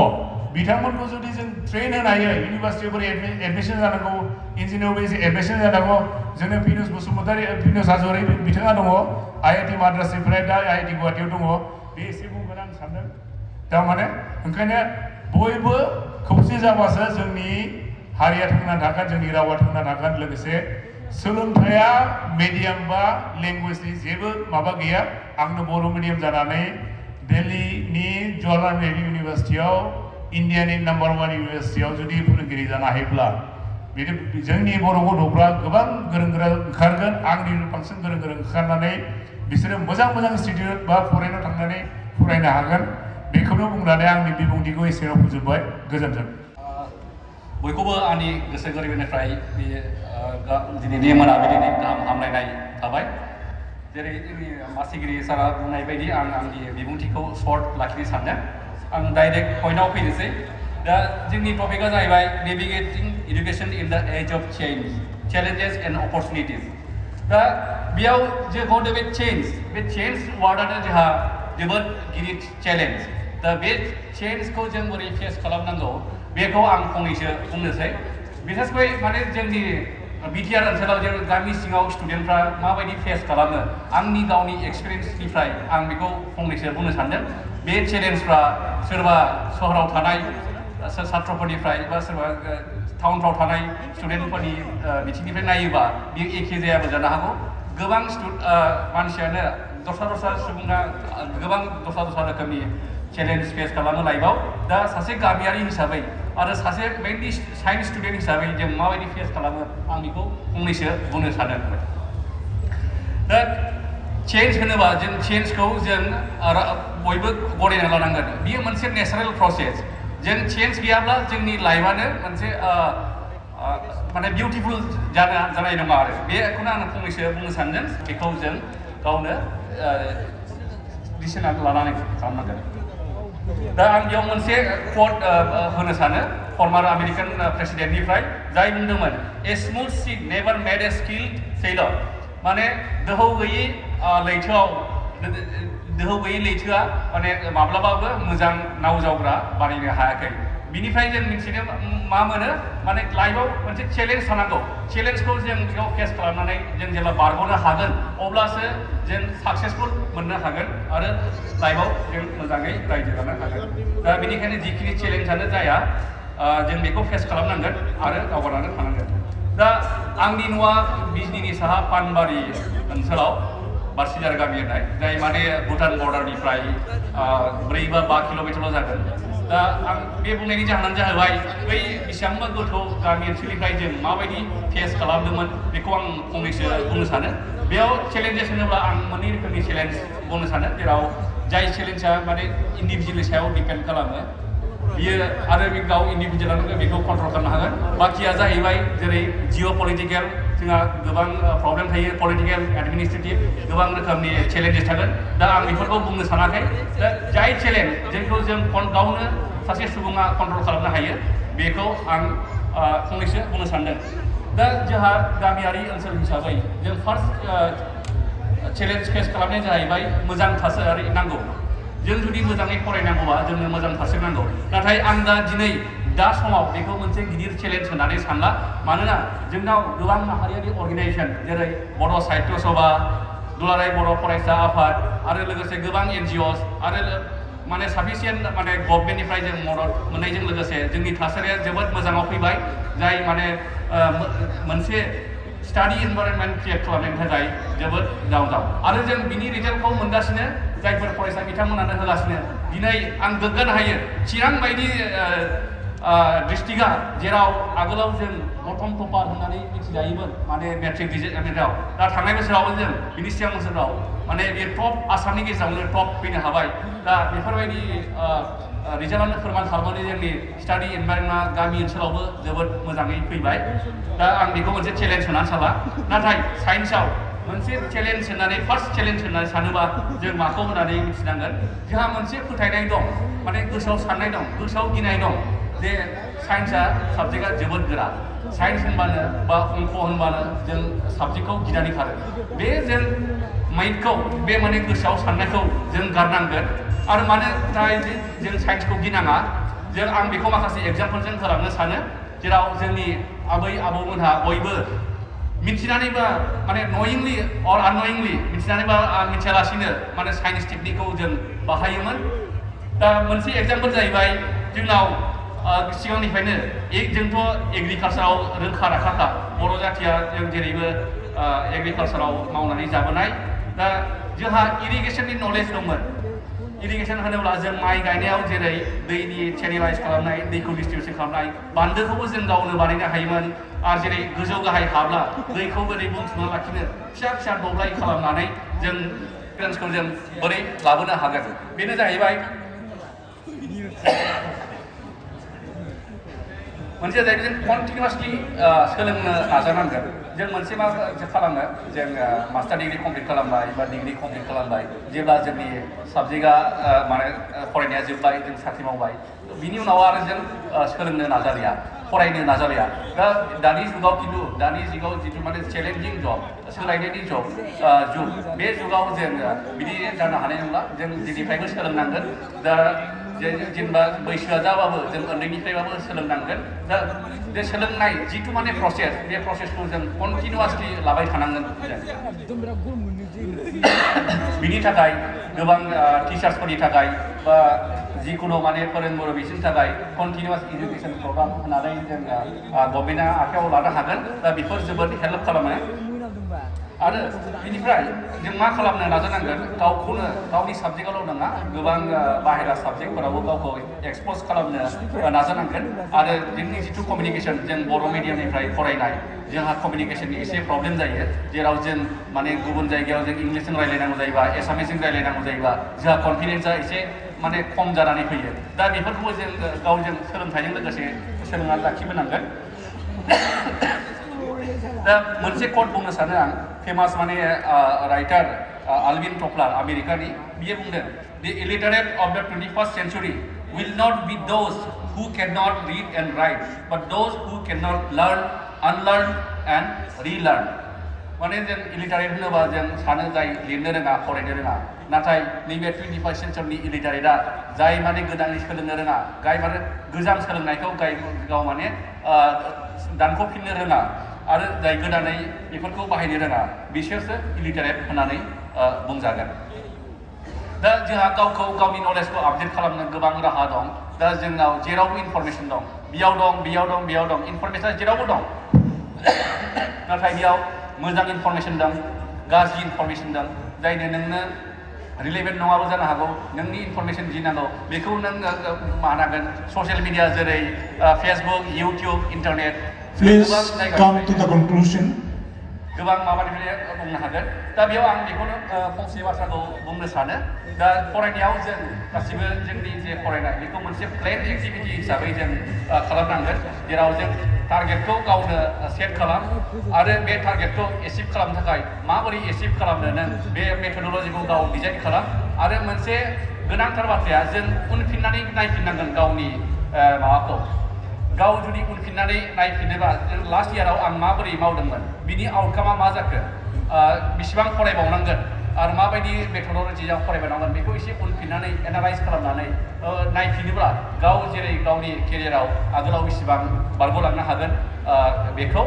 बिथांमोनखौ जुदि जों ट्रेन होनो हायो इउनिभार्सिटियाव बोरै एडमिसन जानांगौ इन्जिनियारिंआव बोरै एडमिसन जानांगौ जोंनो फिनुस हाज'वारि बिथाङा दङ IIT माद्रासनिफ्राय दा IIT गुवाहाटीयाव दङ बे एसे बुंगोन आं सानदों थारमाने ओंखायनो बयबो खौसे जाबासो जोंनि हारिया थांना थागोन जोंनि रावा थांना थागोन लोगोसे सोलोंथाइया मिडियाम बा लेंगुवेजनि जेबो माबा गैया आंनो बर' मिडियाम जानानै दिल्लीनि जवाहरलाल नेहरू इउनिभार्सिटियाव इन्डियानि नाम्बार 1 इउनिभार्सिटियाव जुदि फोरोंगिरि जानो हायोब्ला जोंनि बर' गथ'फ्रा गोबां गोरों गोरा ओंखारगोन आंनि बांसिन गोरों ओंखारनानै बिसोरो मोजां इनस्टिटिउट बा फरेनाव थांनानै फरायनो हागोन बेखौनो बुंनानै आंनि बिबुंथिखौ एसेयाव फोजोबबाय गोजोन्थों बयखौबो आंनि गोसो गोरबोनिफ्राय बे दिनैनि मोनाबिलिनि गाहाम हामलायनाय थाबाय जेरै जोंनि मासिगिरि सारा बुंनाय बायदि आं आंनि बिबुंथिखौ सर्ट लाखिनो सानदों आं डाइरेक्ट पइन्टआव फैनोसै दा जोंनि टपिकआ जाहैबाय नेभिगेटिं education in the age of change challenges and opportunities दा बेयाव जे गड बे चेन्ज वार्डआनो जोंहा जोबोद गिदिर चेलेन्ज दा बे चेन्जखौ जों बोरै फेस खालामनांगौ बेखौ आं फंनैसो बुंनोसै बिसेसकै माने जोंनि बिटिआर ओनसोलाव जे गामि सिङाव स्टुडेन्टफ्रा माबायदि फेस खालामो आंनि गावनि एक्सपिरियेन्सनिफ्राय आं बेखौ फंनैसो बुंनो सानदों बे चेलेन्जफ्रा सोरबा सहराव थानाय सात्रफोरनिफ्राय बा सोरबा टाउनफ्राव थानाय स्टुडेन्टफोरनि बिथिंनिफ्राय नायोबा बेयो एखे जायाबो जानो हागौ गोबां मानसियानो दस्रा सुबुङा गोबां दस्रा रोखोमनि चेलेन्ज फेस खालामो लाइफआव दा सासे गामियारि हिसाबै आरो सासे मेनलि साइन्स स्टुडेन्ट हिसाबै जों माबायदि फेस खालामो आं बेखौ फंनैसो बुंनो सानो दा चेन्ज होनोबा जों चेन्जखौ जों बयबो गनायना लानांगोन बियो मोनसे नेचारेल प्रसेस जों चेन्ज गैयाब्ला जोंनि लाइफआनो मोनसे माने बिउटिफुल जानाय नङा आरो बेखौनो आं फंनैसो बुंनो सानदों बेखौ जों गावनो डिसिसन लानानै खालामनांगोन दा आं बेयाव मोनसे quote होनो सानो फर्मार आमेरिकान प्रेसिडेन्टनिफ्राय जाय बुंदोंमोन ए smooth C never made a skilled sailor माने दोहौ गैयै लैथोआ माने माब्लाबाबो मोजां नाव जावग्रा बानायनो हायाखै बिनिफ्राय जों मिथिनो मा मोनो माने लाइफआव मोनसे चेलेन्ज थानांगौ चेलेन्जखौ जों बेयाव फेस खालामनानै जों जेब्ला बारग'नो हागोन अब्लासो जों साक्सेसफुल मोननो हागोन आरो लाइफआव जों मोजाङै रायजो जानो हागोन दा बेनिखायनो जिखिनि चेलेन्जआनो जाया जों बेखौ फेस खालामनांगोन आरो दावगानानै थानांगोन दा आंनि न'आ बिजनीनि साहा पानबारि ओनसोलाव बारसिजार गामि होननाय जाय माने भुटान बर्डारनिफ्राय 4 बा 5 किल'मिटारल' जागोन दा आं बे बुंनायनि जाहोनानो जाहैबाय बै बेसेबांबा गोथौ गामि ओनसोलनिफ्राय जों माबायदि फेस खालामदोंमोन बेखौ आं फंनैसो बुंनो सानो बेयाव चेलेन्जेस होनोब्ला आं मोननै रोखोमनि चेलेन्ज बुंनो सानो जेराव जाय चेलेन्जआ माने इन्डिभिजुवेलनि सायाव डिपेन्ड खालामो बियो आरो बे गाव इन्डिभिजुवेलानो बेखौ कन्ट्रल खालामनो हागोन बाखिया जाहैबाय जेरै जिअ' पलिटिकेल जोंहा गोबां प्रब्लेम थायो पलिटिकेल एडमिनिस्ट्रेटिभ गोबां रोखोमनि चेलेन्जेस थागोन दा आं बेफोरखौ बुंनो सानाखै दा जाय चेलेन्ज जायखौ जों गावनो सासे सुबुङा कन्ट्रल खालामनो हायो बेखौ आं फंनैसो बुंनो सानदों दा जोंहा गामियारि ओनसोल हिसाबै जों फार्स्ट चेलेन्ज फेस खालामनाया जाहैबाय मोजां थासारि नांगौ जों जुदि मोजाङै फरायनांगौबा जोंनो मोजां थासारि नांगौ नाथाय आं दा समाव बेखौ मोनसे गिदिर चेलेन्ज होननानै सानला मानोना जोंनाव गोबां माहारियारि अर्गेनाइजेसन जेरै बर' साहित्य सभा दुलाराय बर' फरायसा आफाद आरो लोगोसे गोबां NGOs आरो माने साफिसियेन्ट माने गभर्नमेन्टनिफ्राय जों मदद मोननायजों लोगोसे जोंनि थासारिया जोबोद मोजाङाव फैबाय जाय माने मोनसे स्टाडि इनभाइरनमेन्ट क्रिएट खालामनायनि थाखाय जोबोद दाव आरो जों बिनि रिजाल्टखौ मोनगासिनो जायफोर फरायसा बिथांमोनानो होगासिनो दिनै आं गोग्गानो हायो चिरां बायदि डिस्ट्रिक्टआ जेराव आगोलाव जों प्रथम टपार होननानै मिथिजायोमोन माने मेट्रिक रिजाल्टआव दा थांनाय बोसोरावबो जों बिनि सिगां बोसोराव माने बे टप आसामनि गेजेरावनो टप फैनो हाबाय दा बेफोरबायदि रिजाल्टआनो फोरमान खालामनानै जोंनि स्टाडि इनभाइरनमेन्टआ गामि ओनसोलावबो जोबोद मोजाङै फैबाय दा आं बेखौ मोनसे चेलेन्ज होननानै सानला नाथाय साइन्सआव मोनसे चेलेन्ज होननानै फार्स्ट चेलेन्ज होननानै सानोबा जों माखौ होननानै मिथिनांगोन जोंहा मोनसे फोथायनाय दं माने गोसोआव साननाय दं गोसोआव गिनाय दं जे साइन्सआ साबजेक्टआ जोबोद गोरा साइन्स होनबानो बा अंक होनबानो जों साबजेक्टखौ गिनानै खारो बे जों माइन्डखौ बे माने गोसोआव साननायखौ जों गारनांगोन आरो मानो थाखाय जों साइन्सखौ गिनाङा जों आं बेखौ माखासे एग्जामपोलजों होलांनो सानो जेराव जोंनि आबै आबौमोनहा बयबो मिथिनानैबा माने नयिंलि अर आननयिंलि मिथिनानैबा मिथियालासिनो माने साइन्स टेकनिकखौ जों बाहायोमोन दा मोनसे एग्जाम्पल जाहैबाय जोंनाव सिगांनिफ्रायनो जोंथ' एग्रिकालसाराव रोंखा राखाखा बर' जाथिया जों जेरैबो एग्रिकालसाराव मावनानै जाबोनाय दा जोंहा इरिगेसननि नलेज दंमोन इरिगेसन होनोब्ला जों माइ गायनायाव जेरै दैनि चेनेलाइज खालामनाय दैखौ डिस्ट्रिबिउसन खालामनाय बान्दोखौबो जों गावनो बानायनो हायोमोन आरो जेरै गोजौ गाहाय हाब्ला दैखौ बोरै बुथुमना लाखिनो फिसा फिसा दब्लाय खालामनानै जों पेरेन्ट्सखौ जों बोरै लाबोनो हागोन बेनो जाहैबाय मोनसे जाहैबाय जों कन्टिनिउसलि सोलोंनो नाजानांगोन जों मोनसे मा खालामो जों मास्टार डिग्री कमप्लिट खालामबाय बा डिग्री कमप्लिट खालामबाय जेब्ला जोंनि साबजेक्टआ माने फरायनाया जोब्बाय जों साख्रि मावबाय बिनि उनाव आरो जों सोलोंनो नाजालिया फरायनो नाजालिया दा दानि जुगाव खिन्थु दानि जुगाव जिथु माने चेलेन्जिं जब सोलायनायनि जुग बे जुगाव जों बिदि जानो हानाय नंला जों दिनैफ्रायबो सोलोंनांगोन दा जेनेबा बैसोआ जाबाबो जों उन्दैनिफ्रायबाबो सोलोंनांगोन दा बे सोलोंनाय जिथु माने प्रसेस बे प्रसेसखौ जों कन्टिनिउसलि लाबाय थानांगोन बिनि थाखाय गोबां टिचार्सफोरनि थाखाय बा जिखुनु माने फोरोंगुरु बिसोरनि थाखाय कन्टिनिउस इडुकेसन प्रग्राम होनानै जों गभर्नमेन्टआ आखायाव लानो हागोन दा बेफोर जोबोद हेल्प खालामो आरो बिनिफ्राय जों मा खालामनो नाजानांगोन गावखौनो गावनि साबजेक्टआवल' नङा गोबां बाहेरा साबजेक्टफोरावबो गावखौ एक्सप'ज खालामनो नाजानांगोन आरो जोंनि जिथु कमिउनिकेसन जों बर' मिडियामनिफ्राय फरायनाय जोंहा कमिउनिकेसननि एसे प्रब्लेम जायो जेराव जों माने गुबुन जायगायाव जों इंलिसजों रायज्लायनांगौ जायोबा एसामिसजों रायज्लायनांगौ जायोबा जोंहा कनफिडेन्सआ एसे माने खम जानानै फैयो दा बेफोरखौबो जों गावजों सोलोंथाइजों लोगोसे सोलोंनानै लाखिबोनांगोन दा मोनसे कोट बुंनो सानो आं फेमास माने राइटार आलविन टफलार आमेरिकानि बियो बुंदों दि इलिटारेट अफ द 21st century will not be those who cannot read and write but those who cannot learn unlearn and relearn माने जों इलिटारेट होनोबा जों सानो जाय लिरनो रोङा फरायनो रोङा नाथाय नैबे 21st century इलिटारेटआ जाय माने गोदानै सोलोंनो रोङा जाय माने गोजाम सोलोंनायखौ गाव माने दानख'फिननो रोङा आरो जाय गोदानै बेफोरखौ बाहायनो रोङा बिसोरसो इलिटारेट होननानै बुंजागोन दा जोंहा गावखौ गावनि नलेजखौ आपडेट खालामनो गोबां राहा दं दा जोंनाव जेरावबो इनफरमेसन दं बेयाव दं इनफरमेसना जेरावबो दं नाथाय बेयाव मोजां इनफरमेसन दं गाज्रि इनफरमेसन दं जायनो नोंनो रिलेभेन्ट नङाबो जानो हागौ नोंनि इनफरमेसन जि नांगौ बेखौ नों मा होनांगोन ससियेल मिडिया जेरै Facebook YouTube internet Please come to the conclusion. गोबां माबानिफ्राय बुंनो हागोन दा बेयाव आं बेखौनो फंसे बाथ्राखौ बुंनो सानो दा फरायनायाव जों गासिबो जोंनि जे फरायनाय बेखौ मोनसे प्लेन एक्टिभिटि हिसाबै जों खालामनांगोन जेराव जों टारगेटखौ गावनो सेट खालाम आरो बे टारगेटखौ एचिभ खालामनो थाखाय माबोरै एचिभ खालामनो नों बे मेथडलजिखौ गाव डिजाइन खालाम आरो मोनसे गोनांथार बाथ्राया जों उनफिननानै नायफिननांगोन गावनि माबाखौ गाव जुदि उनफिननानै नायफिनोबा लास्ट इयाराव आं माबोरै मावदोंमोन बिनि आउटकामा मा जाखो बेसेबां फरायबावनांगोन आरो माबायदि मेथडलजिजों फरायबावनांगोन बेखौ एसे उनफिननानै एनालाइज खालामनानै नायफिनोब्ला गाव जेरै गावनि केरियाराव आगोलाव बेसेबां बारग'लांनो हागोन बेखौ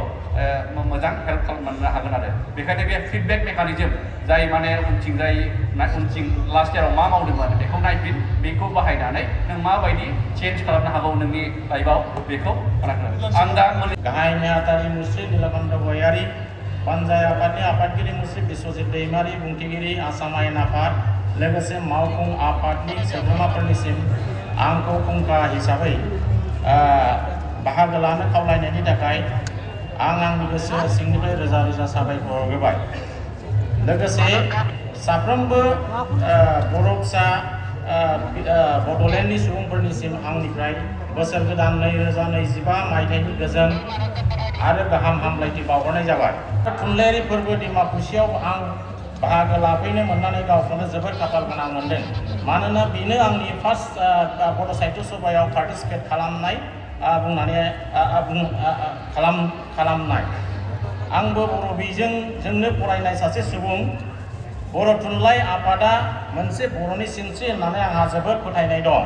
मोजां हेल्प खालामनो हागोन आरो बेखायनो बे फिडबेक मेकानिजम जाय माने उनथिं लास्ट इयाराव मा मावदोंमोन बेखौ नायफिन बेखौ बाहायनानै नों माबायदि चेन्ज खालामनो हागौ नोंनि लाइफआव बेखौ खालामगोन आं दा गाहाय नेहाथारि मुस्रि नीलकण्ठ गयारि पान्जाय आफादनि आफादगिरि मुस्रि बिश्वजित दैमारि बुंथिगिरि आसाम आयेन आफाद लोगोसे मावफुं आफादनि सोद्रोमाफोरनिसिम आंखौ फुंखा हिसाबै बाहागो लानो खावलायनायनि थाखाय आं आंनि गोसो सिंनिफ्राय रोजा रोजा साबायखर होबाय लोगोसे साफ्रोमबो बर' फिसा बड'लेण्डनि सुबुंफोरनिसिम आंनिफ्राय बोसोर गोदान 2025 मायथाइनि गोजोन आरो गाहाम हामलायथि बावहरनाय जाबाय थुनलाइयारि फोरबो डिमाकुसियाव आं बाहागो लाफैनो मोननानै गावखौनो जोबोद खाफाल गोनां मोनदों मानोना बेनो आंनि फार्स्ट बड' साहित्य सभायाव पार्टिसिपेट खालामनाय खालामनाय आंबो बर' बिजोंजोंनो फरायनाय सासे सुबुं बर' थुनलाइ आफादा मोनसे बर'नि सिनस्रि होननानै आंहा जोबोद फोथायनाय दं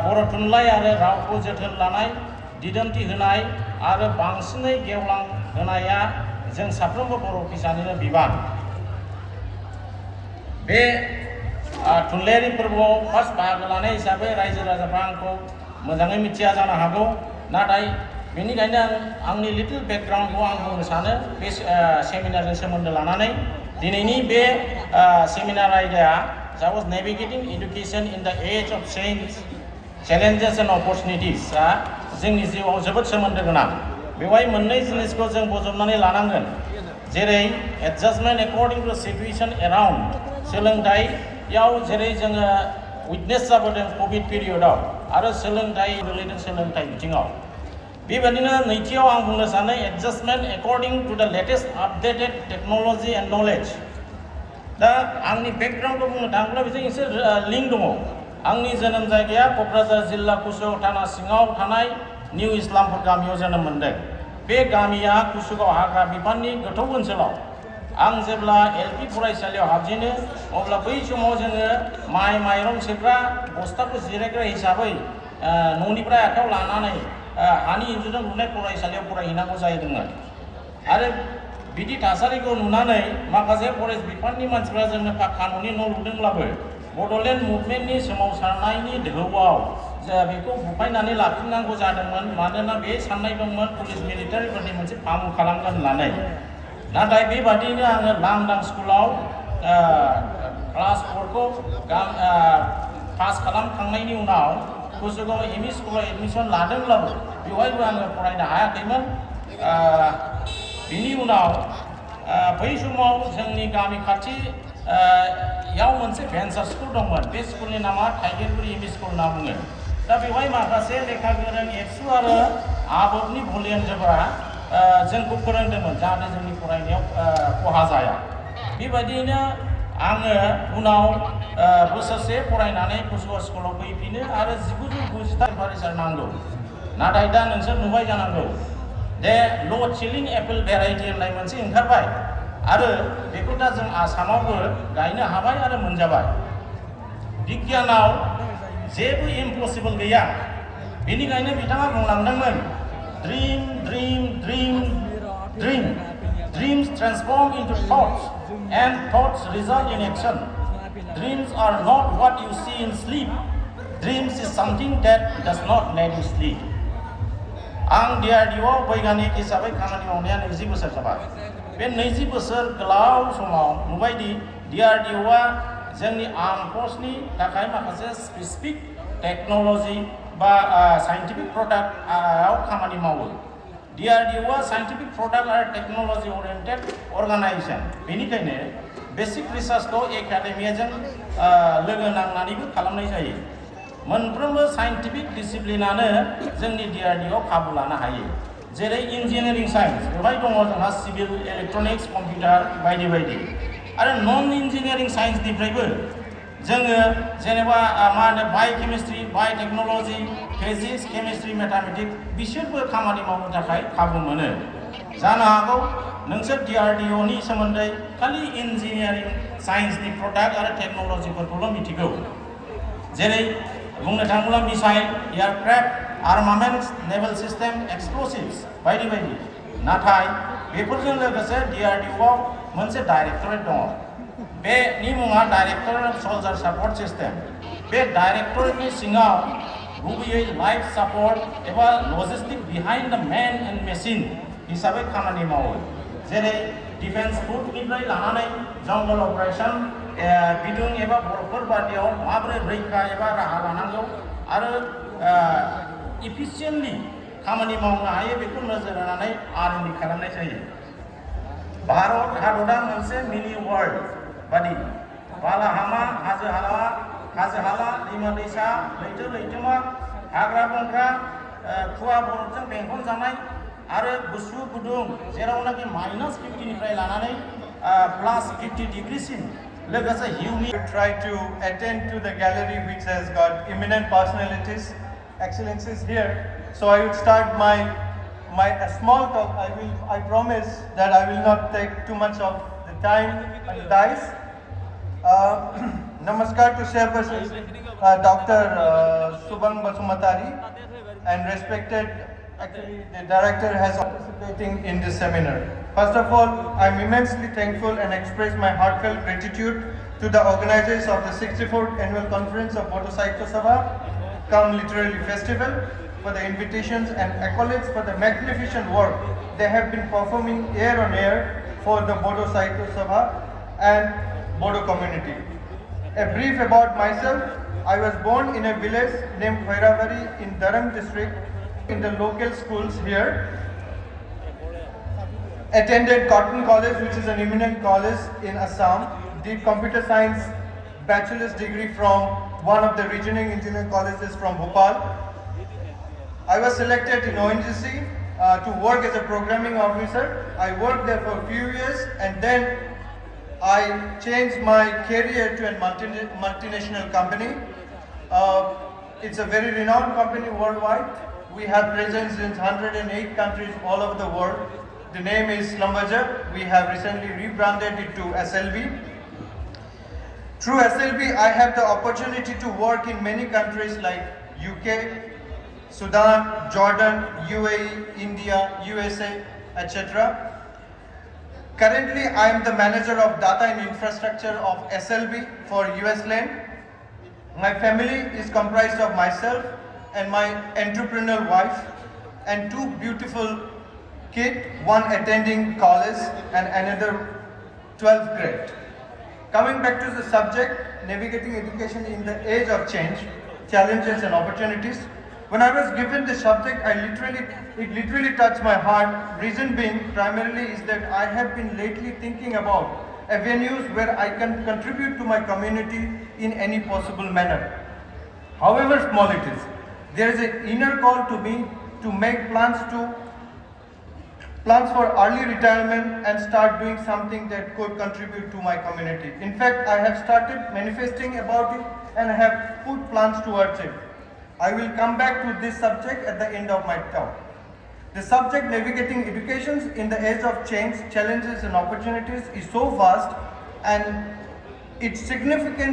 बर' थुनलाइ आरो रावखौ जोथोन लानाय दिदोमथि होनाय आरो बांसिनै गेवलां होनाया जों साफ्रोमबो बर' फिसानिनो बिबान बे थुनलाइयारि फोरबोआव फार्स्ट बाहागो लानाय हिसाबै रायजो राजाफ्रा आंखौ मोजाङै मिथिया जानो हागौ नाथाय बेनिखायनो आंनि लिटिल बेकग्राउन्डखौ आं बुंनो सानो बे सेमिनारजों सोमोन्दो लानानै दिनैनि बे सेमिनार आयदाया was नेभिगेटिं education in the age of change challenges and अपरचुनिटिसआ जोंनि जिउआव जोबोद सोमोन्दो गोनां बेवहाय मोननै जिनिसखौ जों बजबनानै लानांगोन जेरै adjustment according two situation around सोलोंथाइयाव जेरै जोङो उइटनेस जाबोदों कभिड पिरियडआव आरो सोलोंथाइ गोलैदों सोलोंथाइ बिथिङाव बेबायदिनो नैथियाव आं बुंनो सानो एडजास्टमेन्ट एकर्डिं टु द latest updated technology and knowledge दा आंनि बेकग्राउन्डखौ बुंनो थाङोब्ला बेजों एसे लिंक दङ आंनि जोनोम जायगाया क'क्राझार जिल्ला कुसुगाव थाना सिङाव थानाय निउ इस्लामपुर गामियाव जोनोम मोनदों बे गामिया कुसुगाव हाग्रा बिफाननि गोथौ ओनसोलाव आं जेब्ला एलपि फरायसालियाव हाबजेनो अब्ला बै समाव जोङो माइरं सोग्रा बस्थाखौ जिरायग्रा हिसाबै न'निफ्राय आखायाव लानानै हानि इन्जुरजों लुनाय फरायसालियाव फरायहैनांगौ जाहैदोंमोन आरो बिदि थासारिखौ नुनानै माखासे फरेस्ट बिफाननि मानसिफ्रा जोंनो पाक्का न'नि न' लुदोंब्लाबो बड'लेण्ड मुभमेन्टनि सोमावसारनायनि दोहौआव बेखौ बुफायनानै लाफिननांगौ जादोंमोन मानोना बे साननाय दंमोन पुलिस मिलिटारिफोरनि मोनसे फामु खालामगोन होननानै नाथाय बेबादिनो आङो लांदां स्कुलाव क्लास 4खौ पास खालामखांनायनि उनाव कुसुगाव एमइ स्कुलाव एडमिसन लादोंब्लाबो बेवहायबो आङो फरायनो हायाखैमोन बिनि उनाव बै समाव जोंनि गामि खाथियाव मोनसे भेन्सार स्कुल दंमोन बे स्कुलनि नामा थाइगिरगुरि एमइ स्कुल होनना बुङो दा बेवहाय माखासे लेखा गोरों एबसु आरो आबोबनि भलिन्टियारफोरा जोंखौ फोरोंदोंमोन जाहाथे जोंनि फरायनायाव खहा जाया बेबायदियैनो आङो उनाव बोसोरसे फरायनानै कुसुगाव स्कुलाव फैफिनो आरो 1990 टेम्पारेचार नांगौ नाथाय दा नोंसोर नुबाय जानांगौ जे ल' चिलिं एपोल भेराइटि होननाय मोनसे ओंखारबाय आरो बेखौ दा जों आसामावबो गायनो हाबाय आरो मोनजाबाय बिगियानाव जेबो इम्पसिबल गैया बेनिखायनो बिथाङा बुंलांदोंमोन Dreams transform into thoughts and thoughts result in action. Dreams are not what you see in sleep. Dreams is something that does not let you sleep. आं DRDOआव बैगानिक हिसाबै खामानि मावनाया 20 बोसोर जाबाय बे 20 बोसोर गोलाव समाव नुबायदि DRDOआ जोंनि आर्म फोर्सनि थाखाय माखासे स्पेसिफिक टेक्न'लजि बा साइन्टिफिक प्रडाक्ट आव खामानि मावो DRDO साइन्टिफिक प्रडाक्ट आरो टेक्न'लजि ओरिएन्टेड अर्गानाइजेशन बेनिखायनो बेसिक रिसार्चखौ एकाडेमियाजों लोगो नांनानैबो खालामनाय जायो मोनफ्रोमबो साइन्टिफिक डिसिप्लिनानो जोंनि DRDO खाबु लानो हायो जेरै इन्जिनियारिं साइन्स बेवहाय दङ जोंहा सिभिल इलेक्ट्रनिक्स कम्पिउटार बायदि बायदि आरो नन इन्जिनियारिं साइन्सनिफ्रायबो जोङो जेनेबा मा होनो बाय'केमिस्ट्रि बाय'टेक्न'लजि फिजिक्स केमिस्ट्रि मेथामेटिक्स बिसोरबो खामानि मावनो थाखाय खाबु मोनो जानो हागौ नोंसोर DRDOनि सोमोन्दै खालि इन्जिनियारिं साइन्सनि प्रडाक्ट आरो टेक्न'लजिफोरखौल' मिथिगौ जेरै बुंनो थाङोब्ला missile एयारक्राफ्ट armaments naval system explosives बायदि बायदि नाथाय बेफोरजों लोगोसे DRDOआव मोनसे डाइरेक्टरेट दङ बेनि मुङा डाइरेक्टरेट अफ सल्जार सापर्ट सिस्टेम बे डाइरेक्टरेटनि सिङाव गुबैयै लाइफ सापर्ट एबा लजिस्टिक बिहाइन्ड द मेन एन्ड मेसिन हिसाबै खामानि मावो जेरै डिफेन्स फुडनिफ्राय लानानै जंगल अपारेशन बिदुं एबा बरफफोर बादियाव माबोरै रैखा एबा राहा लानांगौ आरो इफिसियेन्टलि खामानि मावनो हायो बेखौ नोजोर होनानै R&D खालामनाय जायो भारत हादरा मोनसे मिनि वर्ल्ड बादि बालाहामा हाजो हाला दैमा दैसा लैथो लैथोमा हाग्रा बंग्रा खुवा बरफजों बेंखन जानाय आरो गुसु गुदुं जेरावनाखि -50 निफ्राय लानानै +50 डिग्रीसिम लोगोसे We try to attend to the gallery which has got eminent personalities, excellencies here. So I would start my small talk. I promise that I will not take too much of the time and dice. Namaskar to Chairperson Dr. Subang Basumatari and respected actually the director has participating in this seminar. First of all, I am immensely thankful and express my heartfelt gratitude to the organizers of the 64th annual conference of Bodo Sahitya Sabha, come literally festival, for the invitations and accolades for the magnificent work they have been performing year on year for the Bodo Sahitya Sabha and Bodo community. A brief about myself, I was born in a village named Khairaveri in Darang district in the local schools here. Attended Cotton College, which is an eminent college in Assam. Did computer science bachelor's degree from one of the regional engineering colleges from Bhopal. I was selected in ONGC to work as a programming officer. I worked there for a few years and then I changed my career to a multinational company. It's a very renowned company worldwide. We have presence in 108 countries all over the world. The name is Slumberger. We have recently rebranded it to SLB. Through SLB, I have the opportunity to work in many countries like UK, Sudan, Jordan, UAE, India, USA, etc. Currently, I am the manager of data and infrastructure of SLB for US land. My family is comprised of myself and my entrepreneurial wife and two beautiful kids, one attending college and another 12th grade. Coming back to the subject, navigating education in the age of change, challenges and opportunities. When I was given the subject, it literally touched my heart. Reason being, primarily, is that I have been lately thinking about avenues where I can contribute to my community in any possible manner. However small it is, there is an inner call to me to make plans for early retirement and start doing something that could contribute to my community. In fact, I have started manifesting about it and I have put plans towards it. I will come back to this subject at the end of my talk. The subject navigating education in the age of change, challenges and opportunities is so vast and its significance